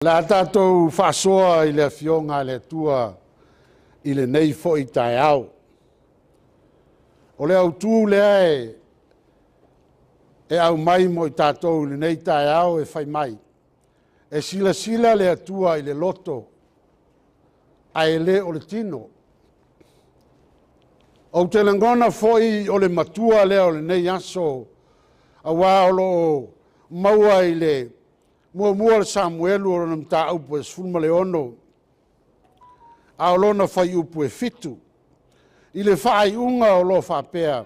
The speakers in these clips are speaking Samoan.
Le a tatou faasoa i le Afioga a le Atua i lenei foi taeao. O le autu lea e aumai mo i tatou i lenei taeao e fai mai, e silasila le Atua i le loto, ae le o le tino. Ou te lagona foi o le matua lea o lenei aso, aua o lo o maua i le muamua o le Samuelu o lona mataupu e 16, a o lona fuaiupu e 7. I le faaiuga o lo o faapea,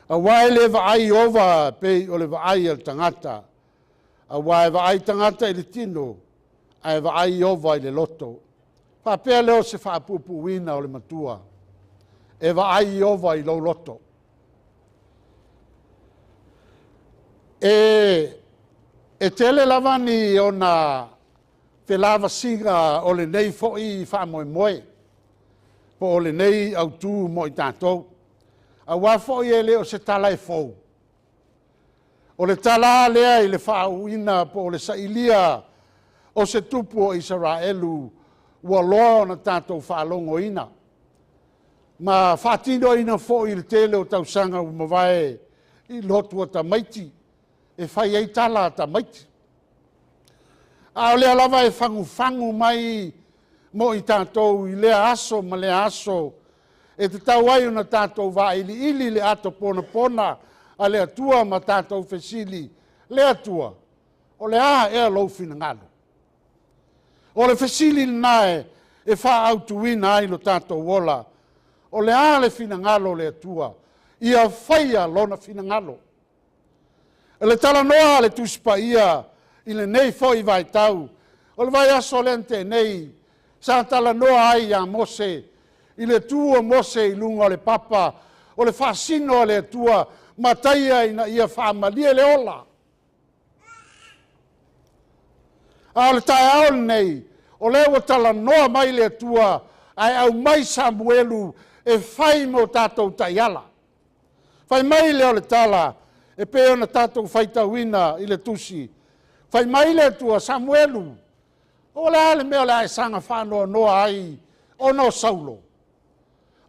aua e le vaai Ieova pei o le vaai a le tagata, aua e vaai tagata i le tino, ae vaai Ieova i le loto. Faapea lea o se faapuupuuina o le matua, e vaai Ieova i lou loto. E tele lava ni ona felavasiga o lenei foi faamoemoe, po o lenei autu mo i tatou. Aua foi e le o se tala e fou. O le tala lava lea i le faauuina po o le sailia o se tupu o Isaraelu ua loa ona tatou faalogoina ma faatinoina foi i le tele o tausaga ua mavae i lotu a tamaiti e fai ai tala a tamaiti. A o lea lava e fagufagu mai mo i tatou i lea aso ma lea aso, e tatau ai ona tatou vailiili le ato ponapona a le Atua ma tatou fesili, le Atua, o le a ea lou finagalo? O le fesili lena e faaautuina ai lo tatou ola. O le a le finagalo o le Atua? Ia faia Lona finagalo. O le talanoa a le Tusi Paia i lenei foi vaitau, o le vaiaso lea na tea nei, sa talanoa ai ia Mose, i le tu o Mose i luga o le papa, o le faasino a le Atua ma taia ina ia faamalie le ola. A o le taeao lenei, o lea ua talanoa mai le Atua ae aumai Samuelu e fai mo tatou taiala. Fai mai lea o le tala e pei ona tatou faitauina i le tusi. Fai mai le Atua, Samuelu, o le a le mea o le a e saga faanoanoa ai ona o Saulo?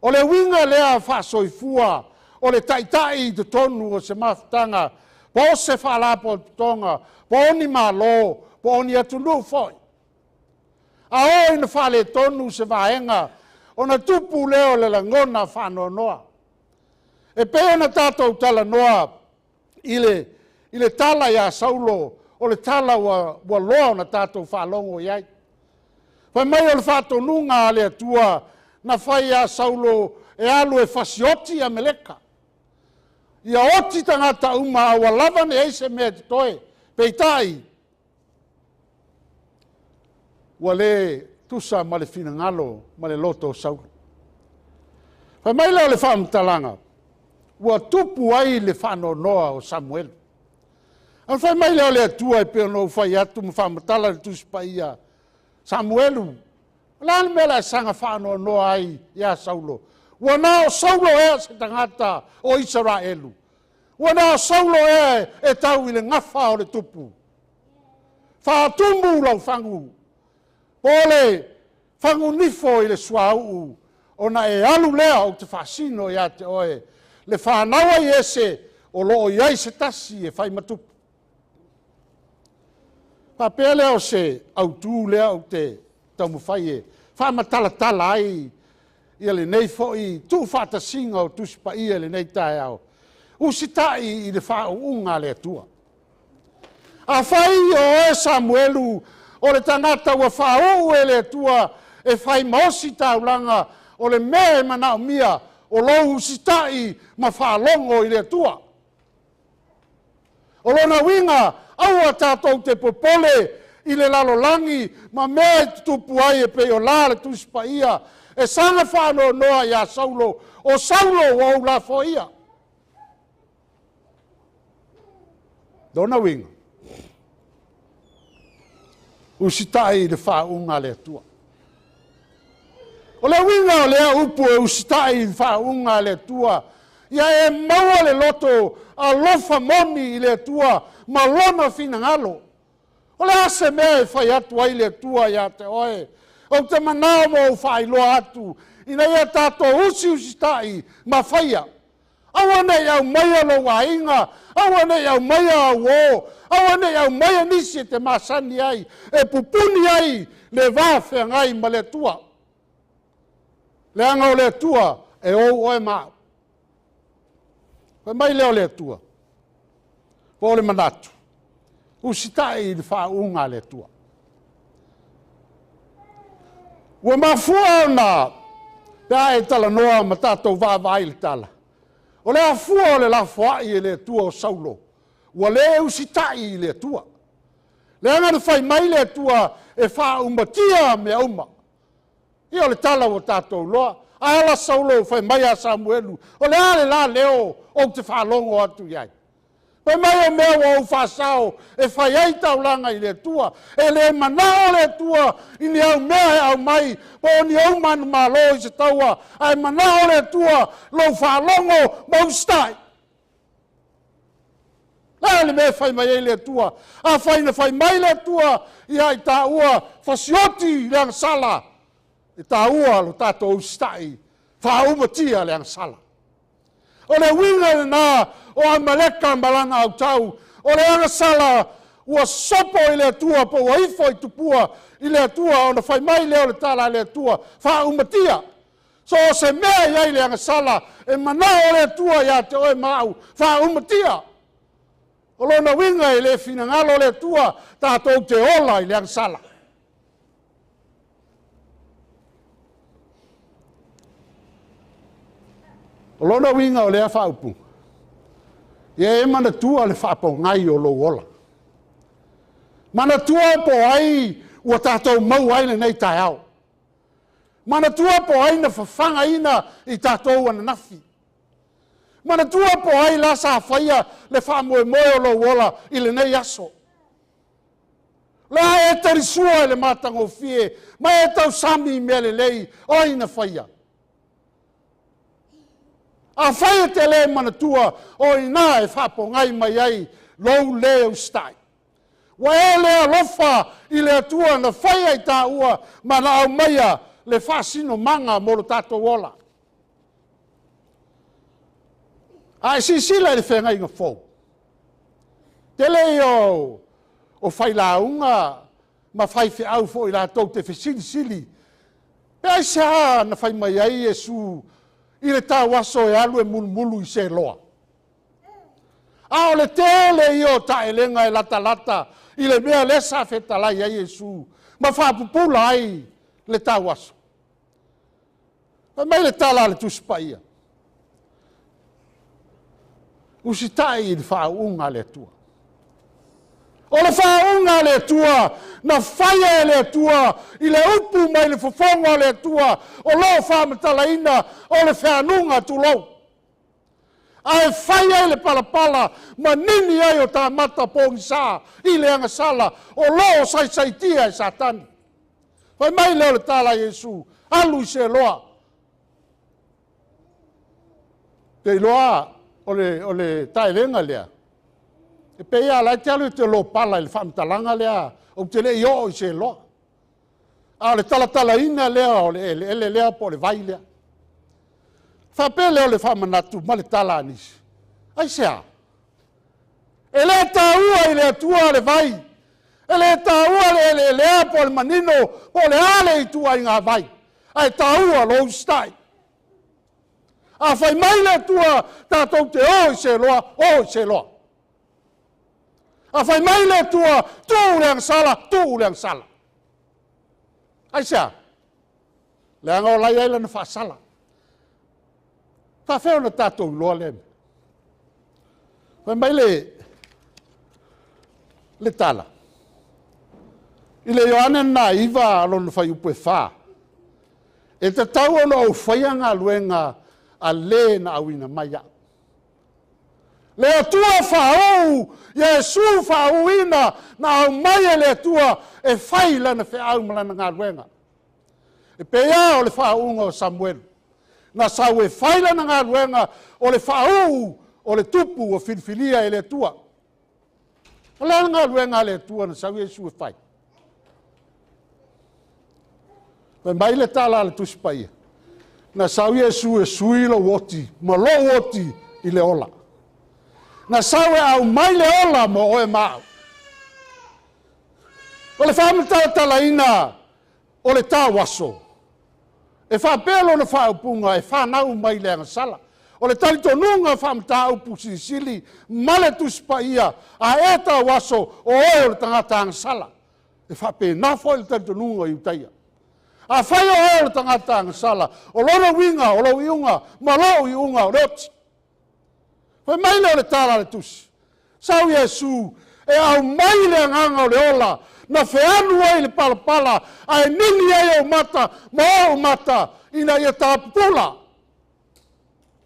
O le uiga lea faasoifua o le taitai i totonu o se mafutaga, po o se faalapotopotoga, po o ni malo, po o ni atunuu foi. A oo ina faaletonu se vaega, ona tupu lea o le lagona faanoanoa. E pei ona tatou talanoa i le tala ia Saulo, o le tala ua loa ona tatou faalogo i ai. Fai mai o le faatonuga a le Atua na fai ia Saulo e alu e fasioti Ameleka. Ia oti tagata uma, aua lava ne i ai se mea e totoe. Peitai, ua le tusa ma le finagalo ma le loto o Saulo. Fai mai lea o le faamatalaga, ua tupu ai le faanoanoa o Samuelu. Ona fai mai lea o le Atua e pei ona ou fai atu ma faamatala le Tusi Paia, Samuelu, o le a le mea o le a e saga faanoanoa ai ia Saulo? Ua na o Saulo ea se tagata o Isaraelu? Ua na o Saulo ea e tau i le gafa o le tupu? Faatumu lau fagu, po o le fagunifo i le suauu, ona e alu lea ou te faasino ia te oe le fanau a Iese o lo o i ai se tasi e fai ma tupu. Faapea lea o se autu lea ou te taumafai e faamatalatala ai ia lenei foi tuufaatasiga o Tusi Paia i lenei taeao. Usitai i le faauuga a le Atua. Afai o oe Samuelu o le tagata ua faauu e le Atua e fai ma ositaulaga, o le mea e manaomia o lou usitai ma faalogo i le Atua. O lona uiga, aua tatou te popole i le lalolagi ma mea e tutupu ai e pei o la le Tusi Paia e saga faanoanoa ia Saulo, o Saulo ua ou lafoia. Lona uiga, usitai i le faauuga a le Atua. O le uiga o lea upu e usitai i le faauuga a le Atua, ia e maua le loto alofa moni i le Atua ma lona finagalo. O le a se mea e fai atu ai le Atua ia te oe? Ou te manao ma ou faailoa atu, ina ia tatou usiusitai ma faia. Aua ne i aumaia lou aiga, aua ne i aumaia au uo, aua ne i aumaia nisi e te masani ai, e pupuni ai le va feagai ma le Atua. Leaga o le Atua e ou oe ma au. Fai mai lea o le Atua, po o le manatu, usitai i le faauuga a le Atua. Ua mafua ona pe a e talanoa ma tatou vaavaai i le tala, o le afua o le lafoai e le Atua o Saulo, ua le usitai i le Atua. Leaga na fai mai le Atua e faaumatia mea uma. Ia o le tala ua tatou iloa. Ae ala Saulo fai mai ia Samuelu, o le a le la leo ou te faalogo atu i ai? Fai mai o mea ua ou faasao e fai ai taulaga i le Atua. E le manao le Atua i ni au mea e aumai po o ni ou manumalo i se taua, ae manao le Atua lou faalogo ma usitai. Le a le mea e fai mai ai le Atua? Afai na fai mai le Atua ia i taua fasioti le agasala, e taua lo tatou usitai, faaumatia le agasala. O le uiga lena o Amaleka ma lana autau, o le agasala ua sopo i le Atua po ua ifo i tupua i le Atua, ona fai mai lea o le tala a le Atua, faaumatia. So o se mea i ai le agasala, e manao le Atua ia te oe ma au, faaumatia. O lona uiga e le finagalo le Atua tatou te ola i le agasala. O lona uiga o lea faaupuga, ia e manatua le faapogai o lou ola. Manatua po o ai ua tatou maua ai lenei taeao. Manatua po o ai na fafagaina i tatou ananafi. Manatua po o ai la sa faia le faamoemoe o lou ola i lenei aso. La e talisua i le matagofie ma e tausami i mea lelei o ai na faia. Afai e te le manatua, o i ina e faapogai mai ai lou le usitai. Ua e le alofa i le Atua na faia i taua ma na aumaia le faasinomaga mo lo tatou ola. A e silasila i le feagaiga fou, tele ia o failauga ma faifeau foi latou te fesilisili, pe aisea na fai mai ai Iesu i le tauaso e alu e mulumulu i Seloa. A o le tele ia o taelega e latalata i le mea lea sa fetalai ai Iesu ma faapupula ai le tauaso. Fai mai le tala a le Tusi Paia, usitai i le faauuga a le Atua. O le faauuga a le Atua na faia e le Atua i le upu mai le fofoga o le Atua o lo o faamatalaina o le fealuga tulou. Ae fai ai le palapala ma nini ai o tamata pogisa i le agasala o lo o saisaitia e Satani. Fai mai lea o le tala a Iesu, alu i Seloa. Te iloa o le taelega lea, e pei lava la e te alu e te lopala i le faamatalaga lea, ou te le i oo i Seloa. A o le talatalaina lea o le eleele lea po o le vai lea. Faapea lea o le faamanatu ma le tala a nisi. Aisea? E le taua i le Atua le vai. E le taua le eleelea po o le manino po o le a le ituaiga vai. Ae taua lou usitai. A fai mai le Atua tatou te o i Seloa, o i Seloa. A fai mai le Atua tuu le agasala, tuu le agasala. Aisea? Leaga o la e i ai lana faasala. Faafefea ona tatou iloa lea mea? Fai mai le tala, i le Ioane lena 9 lona fuaiupu e 4, e tatau ona ou faia galuega a le na auina mai au. Le Atua faauu, Iesu faauuina, na aumai e le Atua e fai lana feau ma lana galuega. E pei lava o le faauuga o Samuelu, na sau e fai lana galuega o le faauu o le tupu ua filifilia e le Atua. O le a le galuega a le Atua na sau Iesu e fai? Fai mai le tala a le Tusi Paia, na sau Iesu e sui lou oti ma lou oti i le ola. Na sau e aumai le ola mo oe ma au. O le faamatalatalaina o le tauaso, e faapea lona faaupuga e fanau mai le agasala. O le talitonuga faamataupu silisili ma le Tusi Paia, a e tauaso o oe o le tagata agasala. E faapena foi le talitonuga o Iutaia. Afai o oe o le tagata agasala, o lona uiga o lou iuga ma lou iuga o le oti. Fai mai lea o le tala a le Tusi, sau Iesu e aumai le agaga o le ola, na fealu ai le palapala, ae nini ai ou mata ma ou mata, ina ia tapupula,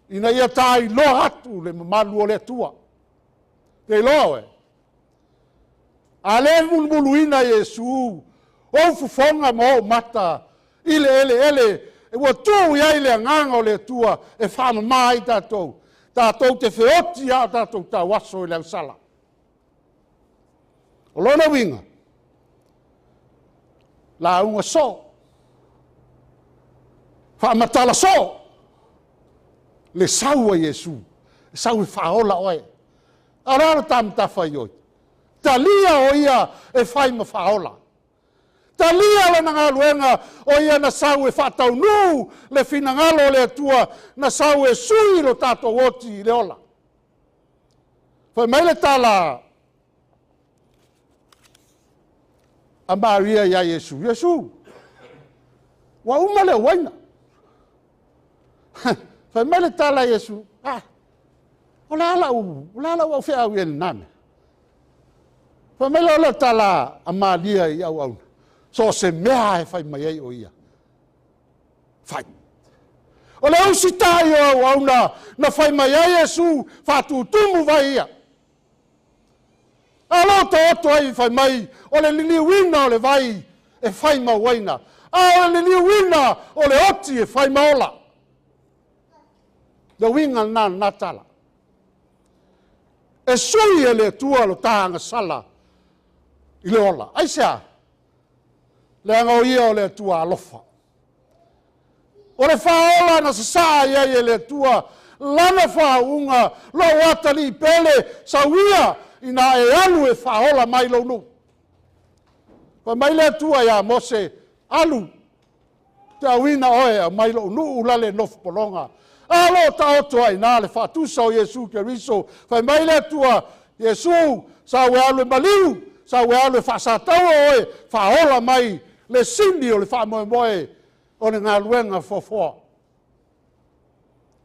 ina ia tailoa atu le mamalu o le Atua. Te iloa oe, a le mulumuluina Iesu, ou fofoga ma ou mata i le eleele, ua tuu i ai le agaga o le Atua e faamama ai tatou, tatou te feoti a o tatou tauaso i le agasala. O lona uiga, lauga soo, faamatala soo, le sau a Iesu, e sau e faaola oe. A o le a le ta matafaioi? Talia o ia e fai ma faaola. Talia lana galuega o ia na sau e faataunuu le finagalo o le Atua, na sau e sui lo tatou oti i le ola. Fai mai le tala a Maria ia Iesu, Iesu, ua uma le uaina. Fai mai le tala a Iesu, ah, o le a lau au feau i lena mea? Fai mai lea o le tala a Maria i auauna, so o se mea e fai mai ai o ia, fai. O le usitai o auauna na fai mai ai Iesu, faatutumu vai ia. A lo taoto ai fai mai, o le liliuina o le vai e fai ma uaina, a o le liliuina o le oti e fai ma ola. Le uiga lena lena tala. E sui e le Atua lo ta agasala i le ola. Aisea? Leaga o ia o le Atua alofa. O le faaola na sasaa i ai e le Atua lana faauuga, lou atalii pele, sau ia ina e alu e faaola mai lou nuu. Fai mai le Atua ia Mose, alu, te auina oe aumai lou nuu lale nofo pologa. A lo taoto ai nā le faatusa o Iesu Keriso. Fai mai le Atua, Iesu, sau e alu e maliu, sau e alu e faasataua oe, faaola mai le sini o le faamoemoe o le galuega foafoa.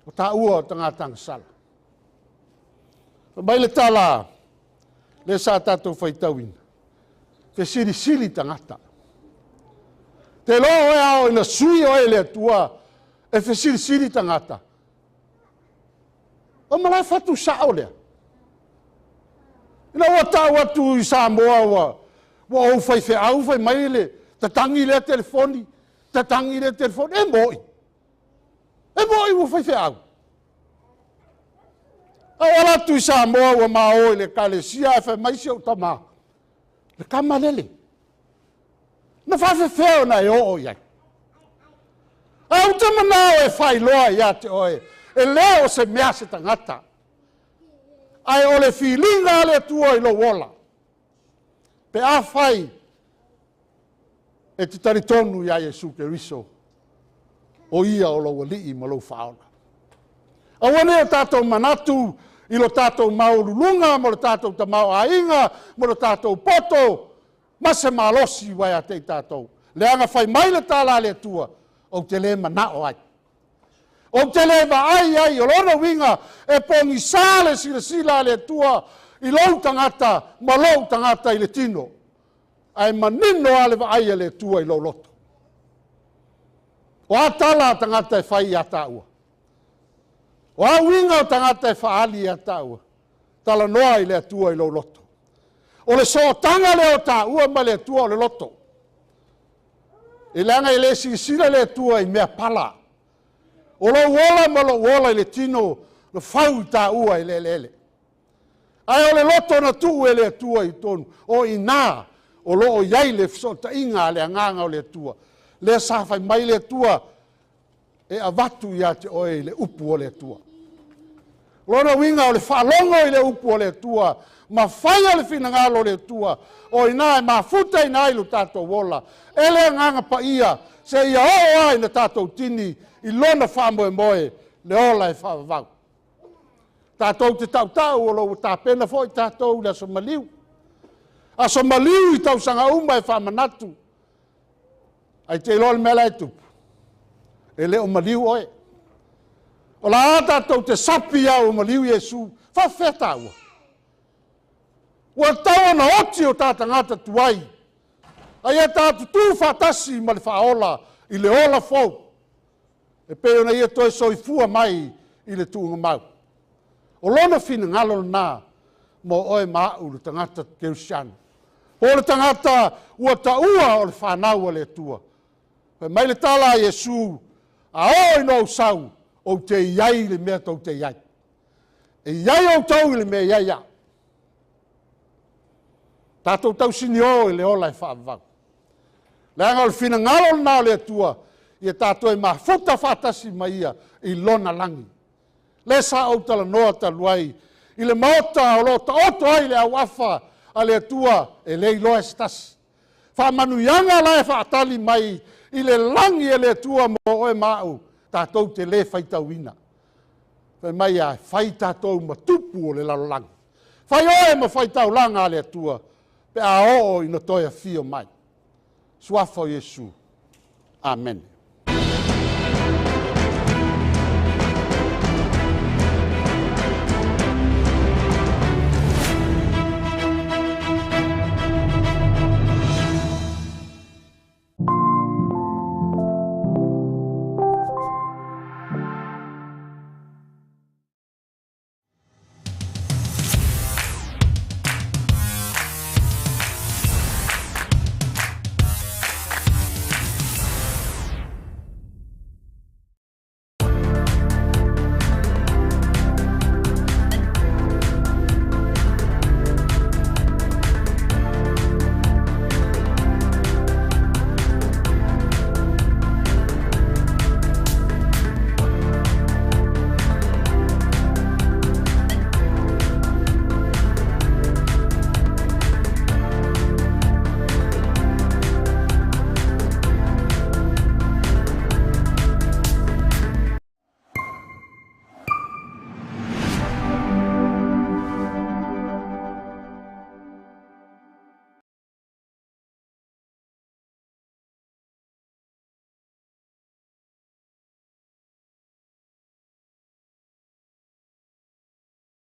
O taua o tagata agasala. Fai mai le tala le sa tatou faitauina, fesilisili tagata. Te loa oe ao ina sui oe le Atua e fesilisili tagata. O malae fatu sao lea. Ina ua tau atu i Samoa ua ou faifeau fai mai le tatangi lea telefoni, tatangi lea telefoni, e moi. E moi ua faifeau. A o ala atu i Samoa ua mao i le ekalesia e fai mai si ou tamā, le tama lele. Na faafefea ona e oo i ai. A ou te manao e faailoa ia te oe, e le o se mea se tagata, ae o le filiga a le Atua i lou ola. Pe afai e te talitonu ia Iesu Keriso, o ia o lou alii ma lou faaola. Aua ne i o tatou manatu i lo tatou maualuluga ma lo tatou tamaoaiga ma lo tatou poto ma se malosi ua ia te i tatou. Leaga fai mai le tala a le Atua, ou te le manao ai. Ou te le vaai ai, o lona uiga e pogisa le silasila a le Atua i lou tagata ma lou tagata i le tino. Ae manino lava le vaai a le Atua i lou loto. O a tala a tagata e fai ia taua? O a uiga o tagata e faaali ia taua? Talanoa i le Atua i lou loto. O le sootaga lea o taua ma le Atua o le loto. E leaga e le silasila le Atua i mea pala. O lou ola ma lou ola i le tino na fau i taua i le eleele. Ae o le loto na tuu e le Atua i totonu, o i ina o lo o i ai le fesootaiga a le Agaga o le Atua. Lea sa fai mai le Atua e avatu ia te oe i le upu o le Atua. Lona uiga o le faalogo i le upu o le Atua ma faia le finagalo o le Atua, o i ina e mafutaina ai lo tatou ola e le Agaga Paia seia oo lava ina tatou tini i lona faamoemoe, le ola e faavavau. Tatou te tautau o lo o ua tapena foi tatou i le aso maliu. Aso maliu i tausaga uma e faamanatu. Ae te iloa le mea la e tupu? E le o maliu oe. O la a tatou te sapi lava ua maliu Iesu. Faafefea taua? Ua tatau ona oti o ta tagata tuai, a ia ta tutū faatasi ma le faaola i le ola fou, e pei ona ia toe soifua mai i le tuugamau. O lona finagalo lena mo oe ma au le tagata kerisiano. Po o le tagata ua taua o le fanau a le Atua. Fai mai le tala a Iesu, a oo ina ou sau, ou te i ai i le mea tou te i ai. E i ai outou i le mea e i ai au. Tatou tausinio i le ola e faavavau. Leaga o le finagalo lena o le Atua, ia tatou mafuta faatasi ma ia i lona lagi. Lea sa ou talanoa talu ai i le maota o lo o taoto ai le auafa a le Atua e le iloa e se tasi. Faamanuiaga la e faatali mai i le lagi e le Atua mo oe ma au, tatou te le faitauina. Fai mai a fai tatou ma tupu o le lalolagi. Fai oe ma faitaulaga a le Atua pe a oo ina toe afio mai. Suafa o Iesu. Amene.